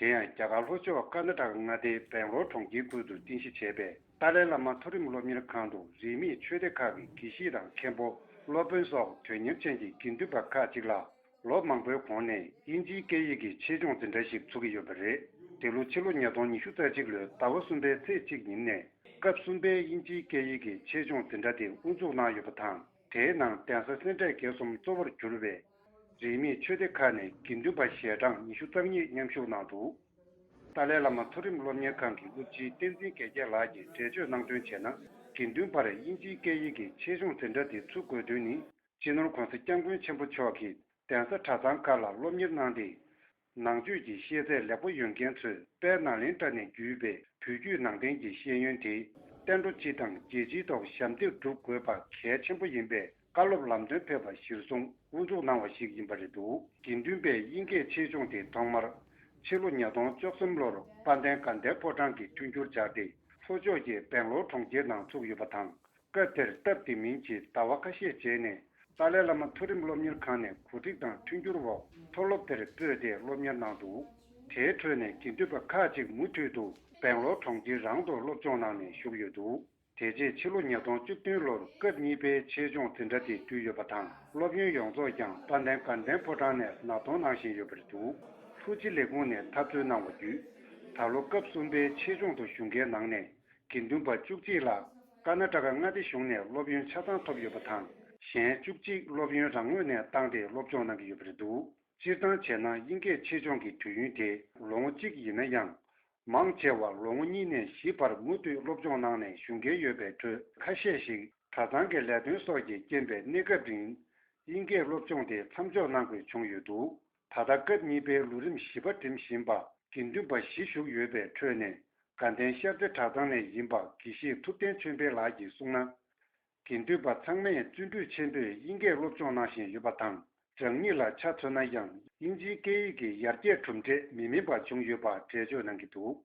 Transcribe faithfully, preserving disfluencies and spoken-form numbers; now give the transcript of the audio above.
དེ་ཡང་རྒྱ་གར་ལྷོ་ཕྱོགས་ཀར་ན་ཊ་ཀ་མངའ་སྡེའི་སྦེང་ལོར་གྲོང་ཁྱེར་ཁུལ་དུ་རྟེན་གཞི་བྱས་པའི་ཏཱ་ལའི་བླ་མ་མཐོ་རིམ་སློབ་གཉེར་ཁང་དུ་རིས་མེད་ཆོས་སྡེ་ཁག་གི་དགེ་བཤེས་དང་མཁན་པོ། སློབ་དཔོན་སོགས་དོན་གཉེར་ཅན་གྱི་དགེ་འདུན་པ་ཁག་ཅིག་ལ། ལོ་མང་པོའི་གོང་ནས་དབྱིན་ཇིའི་སྐད་ཡིག་གི་ཆེད་སྦྱོང་འཛིན་གྲྭ་ཞིག་ཚུགས་ཀྱི་ཡོད་པ་རེད། དེ་ལོ་ཕྱི་ལོ་ཉིས་སྟོང་ཉི་ཤུ་རྩ་གཅིག་ལོའི་ཟླ་བ་གསུམ་པའི་ཚེས་གཅིག་ཉིན་ནས། སྐབས་གསུམ་པའི་དབྱིན་ཇིའི་སྐད་ཡིག་གི་ཆེད་སྦྱོང་འཛིན་གྲྭ་དེ་དབུ་འཛུགས་གནང་ཡོད་པ་དང་། དེའི་ནང་གདན་ས་སེ་འབྲས་དགེ་གསུམ་གཙོ་བོར་གྱུར་བའི་རིས་མེད་ཆོས་སྡེ་ཁག་ནས་དགེ་འདུན་པ་ཞལ་གྲངས་ཉི་ཤུ་རྩ་གཉིས་མཉམ་ཞུགས་གནང་འདུག་ཏཱ་ལའི་བླ་མ་མཐོ་རིམ་སློབ་གཉེར་ཁང་གི་སློབ་སྤྱི་བསྟན་འཛིན་དགེ་རྒྱས་ལགས་ཀྱིས་འགྲེལ་བརྗོད་གནང་དོན་བྱས་ན། དགེ་འདུན་པར་དབྱིན་ཇིའི་སྐད་ཡིག་གི་ཆེད་སྦྱོང་འཛིན་གྲྭ་དེ་ཚུགས་དགོས་དོན་ནི། སྤྱི་ནོར་ྋགོང་ས་ྋསྐྱབས་མགོན་ཆེན་པོ་མཆོག་གིས་གདན་ས་གྲྭ་ཚང་ཁག་ལ་སློབ་གཉེར་གནང་སྟེ། ནང་ཆོས་ཀྱི་ཤེས་ཚད་ལེགས་པོ་ཡོད་མཁན་ཚོས་དཔལ་ནཱ་ལེནྡྲ་ནས་བརྒྱུད་པའི་བོད་བརྒྱུད་ནང་བསྟན་གྱི་ཤེས་ཡོན་དེ་བསྟན་འགྲོ་སྤྱི་དང་རྒྱལ་སྤྱིའི་ཐོག་ཞབས་འདེགས་སྒྲུབ་དགོས་པ་གལ་ཆེན་པོ་ཡིན་པས། བཀའ་སློབ་ལམ་སྟོན་ཕེབས་པ་གཞིར་བཟུང་དབུ་འཛུགས་གནང་བ་ཞིག་ཡིན་པ་རེད་འདུག་དགེ་འདུན་པས་དབྱིན་སྐད་ཆེད་སྦྱོང་དེ་ཐོག་མར་ཕྱི་ལོ་ཉིས་སྟོང་བཅུ་གསུམ་ལོར་དཔལ་ལྡན་དགའ་ལྡན་ཕོ་བྲང་གིས་མཐུན་འགྱུར་སྦྱར་ཏེ། ལྷོ་ཕྱོགས་ཀྱི་སྦེང་ལོར་གྲོང་ཁྱེར་ནང་ཚུགས་ཡོད་པ་དང་། སྐབས་དེར་སྟབས་བདེ་མིན་གྱིས་ཟླ་བ་ཁ་ཤས་རྗེས་ནས་ཏཱ་ལའི་བླ་མ་མཐོ་རིམ་སློབ་གཉེར་ཁང་ནས་གོ་སྒྲིག་དང་མཐུན་འགྱུར་འོག་མཐོ་སློབ་དེར་སྤོས་ཏེ་སློབ་གཉེར་གནང་འདུག་དེའི་ཁྲོད་ནས་དགེ་འདུན་པ་ཁག་ཅིག་མུ་མཐུད་དུ་སྦེང་ལོར་གྲོང་ཁྱེར་རང་དུ་སློབ་སྦྱོང་གནང་ནས་བཞུགས་ཡོད་འདུག་དེ་རྗེས་ཕྱི་ལོ་ཉིས་སྟོང་བཅུ་བདུན་ལོར་སྐབས་གཉིས་པའི་ཆེད་སྦྱོང་འཛིན་གྲྭ་དེ་བསྡུས་ཡོད་པ་དང་། སློབ་ཡོན་ཡོངས་རྫོགས་ཀྱང་དཔལ་ལྡན་དགའ་ལྡན་ཕོ་བྲང་ནས་ནག་གཏོང་གནང་བཞིན་ཡོད་པ་རེད་འདུག་ལྷུ་ཅི་ལས་ཁུངས་ནས་འཐབ་རྩོད་གནང་བ་བརྒྱུད། ད་ལོ་སྐབས་གསུམ་པའི་ཆེད་སྦྱོང་དུ་ཞུགས་མཁན་ནང་ནས་དགེ་འདུན་པ་བཅུ་གཅིག་ལ་ཀར་ན་ཊ་ཀ་མངའ་སྡེ་གཞུང་ནས་སློབ་ཡོན་ཆ་ཚང་ཐོབ་ཡོད་པ་དང་། གཞན་བཅུ་གཅིག་སློབ་ཡོན་རང་ངོས་ནས་བཏང་སྟེ་སློབ་སྦྱོང་གནང་གི་ཡོད་པ་རེད་འདུག་སྤྱིར་བཏང་བྱས་ན་དབྱིན་སྐད་ཆེད་སྦྱོང་གི་དུས་ཡུན་དེ་ལོ་ངོ་གཅིག་ཡིན་ན་ཡང་། མང་ཆེ་བ་ལོ་ངོ་གཉིས་ནས་བཞི་བར་མུ་མཐུད་སློབ་སྦྱོང་གནང་ནས་བཞུགས་མཁན་ཡོད་པའི་ཁྲོད། ཁ་ཤས་ཤིག་གྲྭ་ཚང་གི་ལས་དོན་སོགས་ཀྱི་རྐྱེན་པས་གནས་སྐབས་རིང་དབྱིན་སྐད་སློབ་སྦྱོང་དེ་མཚམས་འཇོག་གནང་དགོས་བྱུང་ཡོད་འདུག་ད་ལྟ་སྐབས་གཉིས་པའི་ལོ་རིམ་བཞི་པ་འགྲིམ་བཞིན་པ་དགེ་འདུན་པ་བཞི་བཞུགས་ཡོད་པའི་ཁྲོད་ནས། དགའ་ལྡན་ཤར་རྩེ་གྲྭ་ཚང་ནས་ཡིན་པ་དགེ་བཤེས་ཐུབ་བསྟན་ཆོས་འཕེལ་ལགས་ཀྱིས་གསུངས་ན། དགེ་འདུན་པ་ཚང་མས་བརྩོན་འགྲུས་ཆེན་པོས་དབྱིན་སྐད་སློབ་སྦྱོང་གནང་བཞིན་ཡོད་པ་དང་། རང་ཉིད་ལ་ཆ་མཚོན་ན་ཡང་དབྱིན་ཇིའི་སྐད་ཡིག་གི་ཡར་རྒྱས་གྲུབ་འབྲས་མི་དམན་པ་བྱུང་ཡོད་པ་འགྲེལ་བརྗོད་གནང་གི་འདུག